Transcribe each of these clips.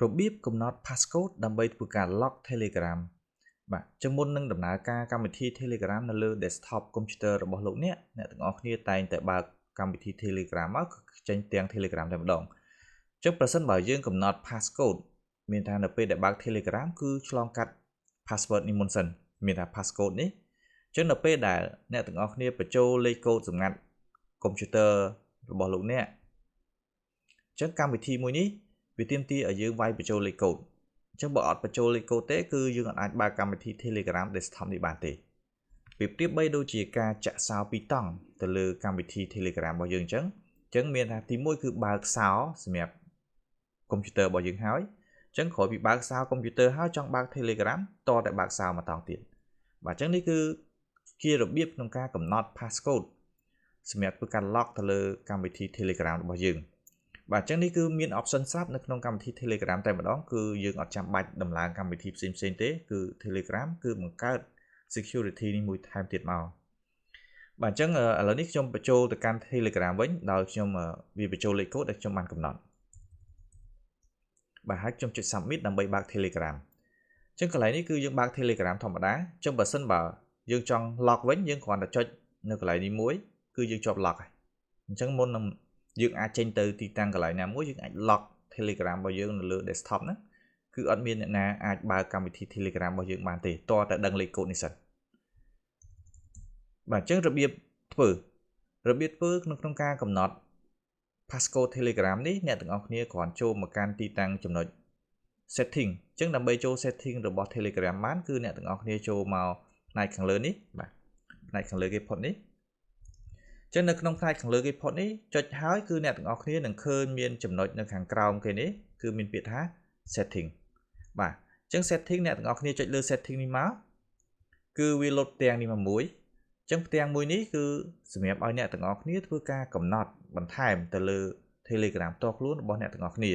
របៀបកំណត់ passcode ដើម្បីធ្វើការ lock Telegram។ បាទចឹងមុននឹងដំណើរការកម្មវិធី Telegram នៅលើ desktop computer របស់លោកអ្នកអ្នកទាំងអស់គ្នាតែងតែបើកកម្មវិធី Telegram មកគឺចេញទាំង Telegram តែម្ដងចឹងប្រសិនបើយើងកំណត់ passcode មានថានៅពេលដែលបើក Telegram គឺឆ្លងកាត់ password នេះមុនសិនមានថា passcode នេះចឹងនៅពេលដែលអ្នកទាំងអស់គ្នាបញ្ចូលលេខកូដសម្ងាត់ computer របស់លោកអ្នកចឹងកម្មវិធីមួយនេះវាទាមទារឲ្យយើងវាយបញ្ចូលលេខកូដអញ្ចឹងបើអត់បញ្ចូលលេខកូដទេគឺយើងអាចបើកកម្មវិធី Telegram desktop នេះបានទេវាប្រៀបបីដូចជាការចាក់សោពីរតង់ទៅលើកម្មវិធី Telegram របស់យើងអញ្ចឹងអញ្ចឹងមានថាទី1គឺបើកសោសម្រាប់កុំព្យូទ័ររបស់យើងហើយអញ្ចឹងក្រោយពីបើកសោកុំព្យូទ័រហើយចង់បើក Telegram តតែបើកសោមួយតង់ទៀតបាទអញ្ចឹងនេះគឺជារបៀបក្នុងការកំណត់ passcode សម្រាប់ធ្វើការ lock ទៅលើកម្មវិធី Telegram របស់យើងបាទអញ្ចឹងនេះគឺមាន option ស្រាប់នៅក្នុងកម្មវិធី Telegram តែម្ដងគឺយើងអត់ចាំបាច់ដំឡើងកម្មវិធីផ្សេងផ្សេងទេគឺ Telegram គឺបង្កើត security នេះមួយថែមទៀតមកបាទអញ្ចឹងឥឡូវនេះខ្ញុំបញ្ចូលទៅកាន់ Telegram វិញដោយខ្ញុំវាបញ្ចូលលេខកូដដែលខ្ញុំបានកំណត់បាទហើយខ្ញុំចុច submit ដើម្បីបើក Telegram អញ្ចឹងកន្លែងនេះគឺយើងបើក Telegram ធម្មតាអញ្ចឹងបើសិនបើយើងចង់ lock វិញយើងគ្រាន់តែចុចនៅកន្លែងនេះមួយគឺយើងជាប់ lock ហើយអញ្ចឹងមុននឹងយើងអាចចេញទៅទីតាំងកន្លែងណាមួយយើងអាច lock Telegram របស់យើងនៅលើ desktop ហ្នឹងគឺអត់មានអ្នកណាអាចបើកកម្មវិធី Telegram របស់យើងបានទេតតែដឹងលេខកូដនេះសិនបាទអញ្ចឹងរបៀបធ្វើរបៀបធ្វើក្នុងក្នុងការកំណត់ passcode Telegram នេះអ្នកទាំងអស់គ្នាគ្រាន់ចូលមកកាន់ទីតាំងចំណុច setting អញ្ចឹងដើម្បីចូល setting របស់ Telegram បានគឺអ្នកទាំងអស់គ្នាចូលមកផ្នែកខាងលើនេះបាទផ្នែកខាងលើគេផុតនេះចឹងនៅក្នុងផ្នែកខាងលើគេផុតនេះចុចហើយគឺអ្នកទាំងអស់គ្នានឹងឃើញមានចំណុចនៅខាងក្រោមគេនេះគឺមានពាក្យថា setting បាទអញ្ចឹង setting អ្នកទាំងអស់គ្នាចុចលើ setting នេះមកគឺវាលុបផ្ទាំងនេះមកមួយអញ្ចឹងផ្ទាំងមួយនេះគឺសម្រាប់ឲ្យអ្នកទាំងអស់គ្នាធ្វើការកំណត់បន្ថែមទៅលើ Telegram ផ្ទាល់ខ្លួនរបស់អ្នកទាំងអស់គ្នា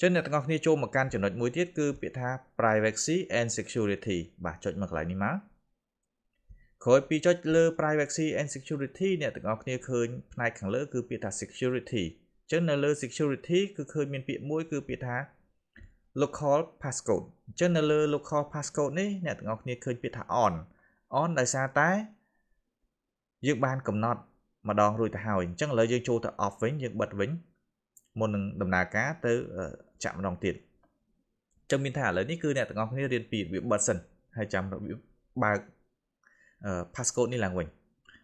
ចឹងអ្នកទាំងអស់គ្នាចូលមកកាន់ចំណុចមួយទៀតគឺពាក្យថា privacy and security បាទចុចមកកន្លែងនេះមកក្រោយពីចុចលើ privacy and security អ្នកទាំងអស់គ្នាឃើញផ្នែកខាងលើគឺពាក្យថា security អញ្ចឹងនៅលើ security គឺឃើញមានពាក្យមួយគឺពាក្យថា local passcode អញ្ចឹងនៅលើ local passcode នេះអ្នកទាំងអស់គ្នាឃើញពាក្យថា on on ដោយសារតែយើងបានកំណត់ម្ដងរួចទៅហើយអញ្ចឹងឥឡូវយើងចូលទៅ off វិញយើងបិទវិញមុននឹងដំណើរការទៅចាក់ម្ដងទៀតអញ្ចឹងមានថាឥឡូវនេះគឺអ្នកទាំងអស់គ្នារៀនពីរបៀបបិទសិនហើយចាំរបៀបបើក passcode នេះឡើងវិញ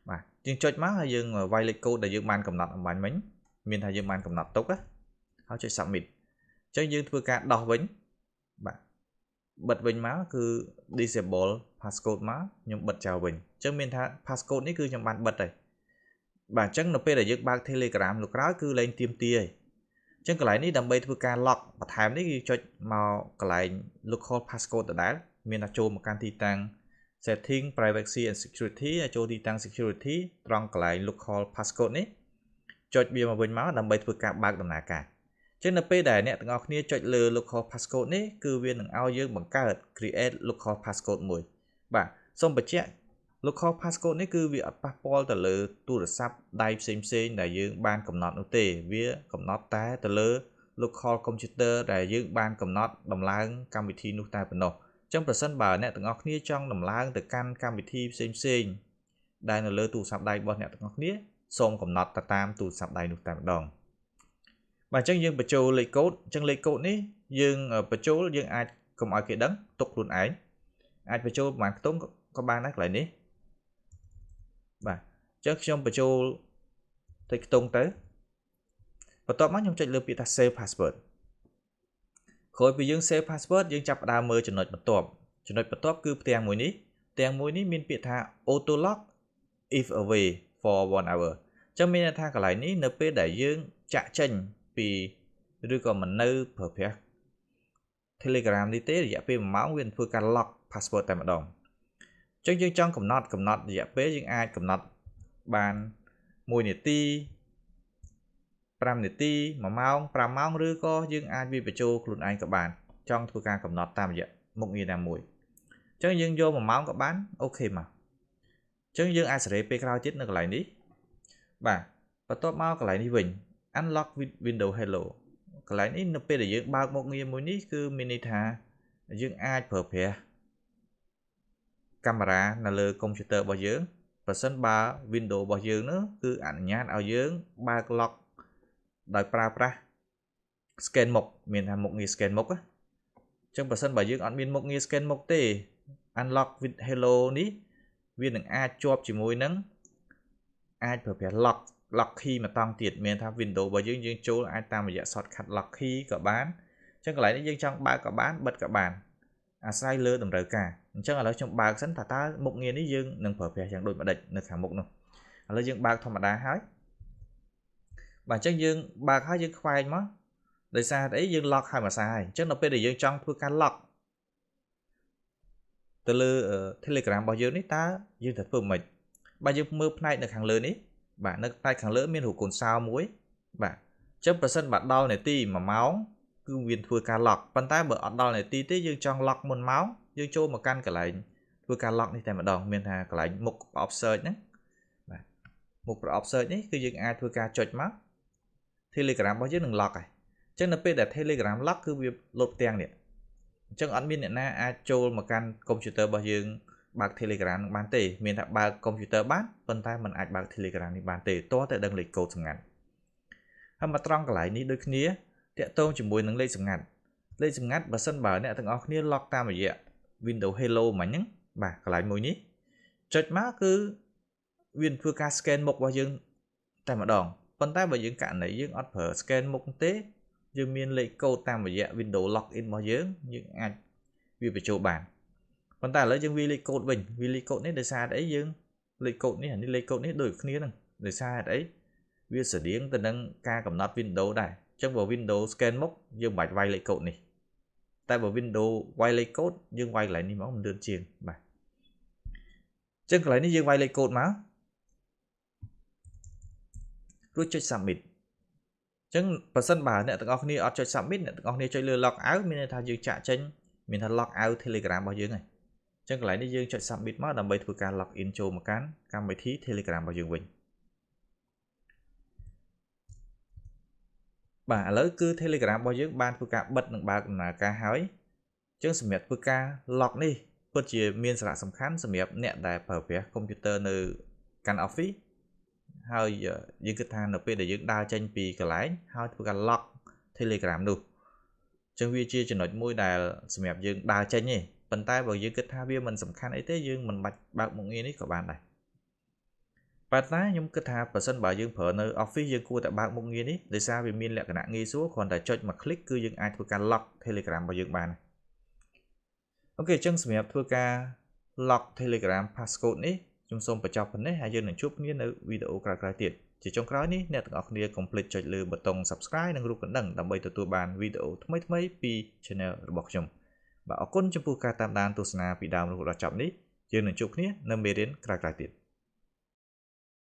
បាទយើងចុចមកហើយយើងវាយលេខកូដដែលយើងបានកំណត់អម្បាញ់មិញមានថាយើងបានកំណត់ទុកហើយចុច submit អញ្ចឹងយើងធ្វើការដោះវិញបាទបិទវិញមកគឺ disable passcode មកខ្ញុំបិទចោលវិញអញ្ចឹងមានថា passcode នេះគឺខ្ញុំបានបិទហើយបាទអញ្ចឹងនៅពេលដែលយើងបើក Telegram លោកក្រោយគឺលែងទាមទារហើយអញ្ចឹងកន្លែងនេះដើម្បីធ្វើការ lock បន្ថែមនេះគឺចុចមកកន្លែង local passcode ដដែលមានថាចូលមកកាន់ទីតាំង setting privacy and security ចូលទីតាំង security ត្រង់កន្លែង local passcode នេះចុចវាមកវិញមកដើម្បីធ្វើការបើកដំណើរការចឹងនៅពេលដែលអ្នកទាំងអស់គ្នាចុចលើ local passcode នេះគឺវានឹងឲ្យយើងបង្កើត create local passcode មួយបាទសូមបញ្ជាក់ local passcode នេះគឺវាអត់ប៉ះពាល់ទៅលើទូរស័ព្ទដៃផ្សេងផ្សេងដែលយើងបានកំណត់នោះទេវាកំណត់តែទៅលើ local computer ដែលយើងបានកំណត់ដំឡើងកម្មវិធីនោះតែប៉ុណ្ណោះចឹងប្រសិនបើអ្នកទាំងអស់គ្នាចង់ដំឡើងទៅកាន់កម្មវិធីផ្សេងផ្សេងដែលនៅលើទូរស័ព្ទដៃរបស់អ្នកទាំងអស់គ្នាសូមកំណត់ទៅតាមទូរស័ព្ទដៃនោះតែម្ដងបាទអញ្ចឹងយើងបញ្ចូលលេខកូដអញ្ចឹងលេខកូដនេះយើងបញ្ចូលយើងអាចកុំឲ្យគេដឹងទុកខ្លួនឯងអាចបញ្ចូលប្រហែលខ្ទង់ក៏បានដែរកន្លែងនេះបាទអញ្ចឹងខ្ញុំបញ្ចូលតិចខ្ទង់ទៅបន្ទាប់មកខ្ញុំចុចលើពាក្យថា save password ក្រោយពីយើង save password យើងចាប់ផ្ដើមមើលចំណុចបន្ទាប់ចំណុចបន្ទាប់គឺផ្ទាំងមួយនេះផ្ទាំងមួយនេះមានពាក្យថា auto lock if away for 1 hour ចឹងមានន័យថាកន្លែងនេះនៅពេលដែលយើងចាក់ចេញពីឬក៏មិននៅប្រើប្រាស់ Telegram នេះទេរយៈពេល1ម៉ោងវានឹងធ្វើការ lock password តែម្ដងអញ្ចឹងយើងចង់កំណត់កំណត់រយៈពេលយើងអាចកំណត់បាន1នាទី5នាទី1ម៉ោង5ម៉ោងឬក៏យើងអាចវាបញ្ចូលខ្លួនឯងក៏បានចង់ធ្វើការកំណត់តាមរយៈមុខងារណាមួយអញ្ចឹងយើងយក1ម៉ោងក៏បាន OK មកអញ្ចឹងយើងអាចសេរីពេលក្រោយទៀតនៅកន្លែងនេះបាទបន្ទាប់មកកន្លែងនេះវិញ unlock with window hello កន្លែងនេះនៅពេលដែលយើងបើកមុខងារមួយនេះគឺមានន័យថាយើងអាចប្រើប្រាស់កាមេរ៉ានៅលើកុំព្យូទ័ររបស់យើងប្រសិនបើ Windows របស់យើងនោះគឺអនុញ្ញាតឲ្យយើងបើក lock ដោយប្រើប្រាស់ scan មុខមានថាមុខងារ scan មុខអញ្ចឹងប្រសិនបើយើងអត់មានមុខងារ scan មុខទេ unlock with hello នេះវានឹងអាចជាប់ជាមួយនឹងអាចប្រើប្រាស់ lock key មួយតង់ទៀតមានថា Windows របស់យើងយើងចូលអាចតាមរយៈ shortcut lock key ក៏បានអញ្ចឹងកន្លែងនេះយើងចង់បើកក៏បានបិទក៏បានអាស្រ័យលើតម្រូវការអញ្ចឹងឥឡូវខ្ញុំបើកសិនថាតើមុខងារនេះយើងនឹងប្រើប្រាស់យ៉ាងដូចម្ដេចនៅខាងមុខនោះឥឡូវយើងបើកធម្មតាហើយបាទអញ្ចឹងយើងបើកហើយយើងខ្វែងមកដោយសារអីយើង lock ហើយមួយសារហើយអញ្ចឹងដល់ពេលដែលយើងចង់ធ្វើការ lock ទៅលើ Telegram របស់យើងនេះតើយើងត្រូវធ្វើម៉េចបាទយើងមើលផ្នែកនៅខាងលើនេះបាទនៅផ្នែកខាងលើមានរូបកូនសោមួយបាទអញ្ចឹងប្រសិនបើដល់នាទី1ម៉ោងគឺវាធ្វើការ lock ប៉ុន្តែបើអត់ដល់នាទីទេយើងចង់ lock មុនម៉ោងយើងចូលមកកាន់កន្លែងធ្វើការ lock នេះតែម្ដងមានថាកន្លែងមុខប្រអប់ search ហ្នឹងបាទមុខប្រអប់ search នេះគឺយើងអាចធ្វើការចុចមក Telegram របស់យើងនឹង lock ហើយអញ្ចឹងនៅពេលដែល Telegram lock គឺវាលុបផ្ទាំងនេះអញ្ចឹងអត់មានអ្នកណាអាចចូលមកកាន់កុំព្យូទ័ររបស់យើងបើក Telegram នឹងបានទេមានថាបើកកុំព្យូទ័របានប៉ុន្តែมันអាចបើក Telegram នេះបានទេទាល់តែដឹងលេខកូដសម្ងាត់ហើយមកត្រង់កន្លែងនេះដូចគ្នាតាក់ទងជាមួយនឹងលេខសម្ងាត់លេខសម្ងាត់បើសិនបើអ្នកទាំងអស់គ្នា lock តាមរយៈ Windows Hello មិញហ្នឹងបាទកន្លែងមួយនេះចុចមកគឺវាធ្វើការ scan មុខរបស់យើងតែម្ដងប៉ុន្តែបើយើងករណីយើងអត់ប្រើ scan មុខទេយើងមានលេខកូដតាមរយៈ Windows Login របស់យើងយើងអាចវាបញ្ចូលបានប៉ុន្តែឥឡូវយើងវាយលេខកូដវិញវាយលេខកូដនេះដោយសារអីយើងលេខកូដនេះអានេះលេខកូដនេះដូចគ្នាហ្នឹងដោយសារអីវាស្រដៀងទៅនឹងការកំណត់ Windows ដែរអញ្ចឹងបើ Windows scan មុខយើងមិនបាច់វាយលេខកូដនេះតែបើ Windows វាយលេខកូដយើងវាយកន្លែងនេះមកមិនលឿនជាងបាទអញ្ចឹងកន្លែងនេះយើងវាយលេខកូដមករួចចុច submit អញ្ចឹងបើសិនបើអ្នកទាំងអស់គ្នាអត់ចុច submit អ្នកទាំងអស់គ្នាចុចលើ log out មានន័យថាយើងចាក់ចេញមានថា log out Telegram របស់យើងហើយអញ្ចឹងកន្លែងនេះយើងចុច submit មកដើម្បីធ្វើការ log in ចូលមកកាន់កម្មវិធី Telegram របស់យើងវិញបាទឥឡូវគឺ Telegram របស់យើងបានធ្វើការបិទនិងបើកដំណើរការហើយអញ្ចឹងសម្រាប់ធ្វើការ log នេះពិតជាមានសារៈសំខាន់សម្រាប់អ្នកដែលប្រើប្រាស់កុំព្យូទ័រនៅកាន់ Office ហើយយើងគិតថានៅពេលដែលយើងដើរចេញពីកន្លែងហើយធ្វើការ lock Telegram នោះអញ្ចឹងវាជាចំណុចមួយដែលសម្រាប់យើងដើរចេញទេប៉ុន្តែបើយើងគិតថាវាមិនសំខាន់អីទេយើងមិនបាច់បើកមុខងារនេះក៏បានដែរប៉ុន្តែខ្ញុំគិតថាប្រសិនបើយើងប្រើនៅ Office យើងគួរតែបើកមុខងារនេះដោយសារវាមានលក្ខណៈងាយស្រួលគ្រាន់តែចុចមួយ click គឺយើងអាចធ្វើការ lock Telegram របស់យើងបានអូខេអញ្ចឹងសម្រាប់ធ្វើការ lock Telegram passcode នេះខ្ញុំសូមបញ្ចប់ប៉ុណ្ណេះហើយយើងនឹងជួបគ្នានៅវីដេអូក្រោយៗទៀតជាចុងក្រោយនេះអ្នកទាំងអស់គ្នាកុំភ្លេចចុចលើប៊ូតុង Subscribe និងរូបកណ្ដឹងដើម្បីទទួលបានវីដេអូថ្មីៗពី Channel របស់ខ្ញុំបាទអរគុណចំពោះការតាមដានទស្សនាពីដើមរហូតដល់ចប់នេះយើងនឹងជួបគ្នានៅមេរៀនក្រោយៗទៀត